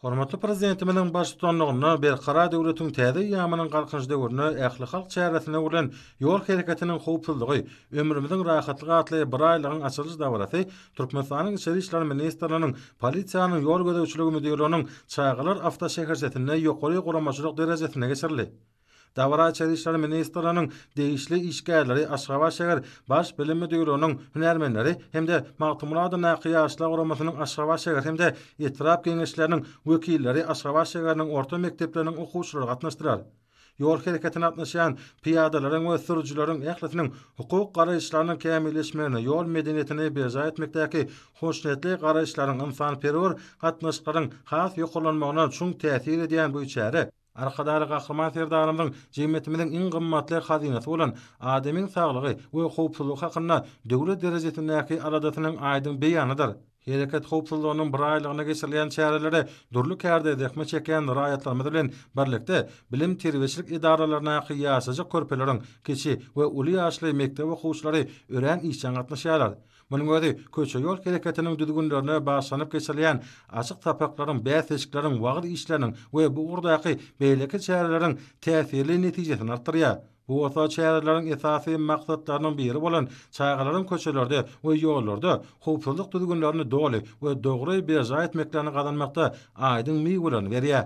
Hormatly Prezidentimiziň baştutanlygynda Berkarar döwletiň täze eýýamynyň Galkynyş döwründe ählihalk çäresine öwrülen Ýol hereketiniň howpsuzlygy, ömrümiziň rahatlygy atly biraýlygyň açylyş dabarasy Türkmenistanyň Içeri işler ministrliginiň Polisiýanyň ýol gözegçiligi müdirliginiň Çagalar awtoşäherçesinde ýokary guramaçylyk derejesinde geçirildi. Dabara Içeri işler ministrliginiň degişli işgärleri, Aşgabat şäher Baş bilim müdirliginiň hünärmenleri hem-de Magtymguly adyndaky Ýaşlar guramasynyň Aşgabat şäher hem-de etrap Geňeşleriniň wekilleri, Aşgabat şäheriniň orta mekdepleriniň okuwçylary gatnaşdylar. Ýol hereketine gatnaşýan pyýadalaryň we sürüjileriň ählisiniň hukuk garaýyşlarynyň kämilleşmegine, ýol medeniýetini berjaý etmekdäki hoşniýetli garaýyşlaryň, ynsanperwer gatnaşyklaryň has ýokarlanmagyna çuň täsir edýän bu çäre, Arkadagly Gahryman Serdarymyzyň jemgyýetimiziň iň gymmatly hazynasy bolan adamyň saglygy we howpsuzlygy hakynda döwlet derejesindäki aladasynyň aýdyň beýanydyr. Hereket howpsuzlygynyň biraýlygyna geçirilýän çärelere dürli kärde zähmet çekýän raýatlarymyz bilen birlikde, bilim-terbiýeçilik edaralaryndaky ýaşajyk körpeleriň, kiçi we uly ýaşly mekdep okuwçylary örän işjeň gatnaşýarlar. Munuň özi köçe-ýol hereketiniň düzgünlerine bagyşlanyp geçirilýän açyk sapaklaryň, bäsleşikleriň, wagyz işleriniň we bu ugurdaky beýleki çäreleriň täsirli netijesini artdyrýar. Bu bolsa çäreleriň esasy maksatlarynyň biri bolan çagalaryň köçelerde we ýollarda howpsuzlyk düzgünlerini doly we dogry berjaý etmeklerini gazanmakda aýdyň miwelerini berýär.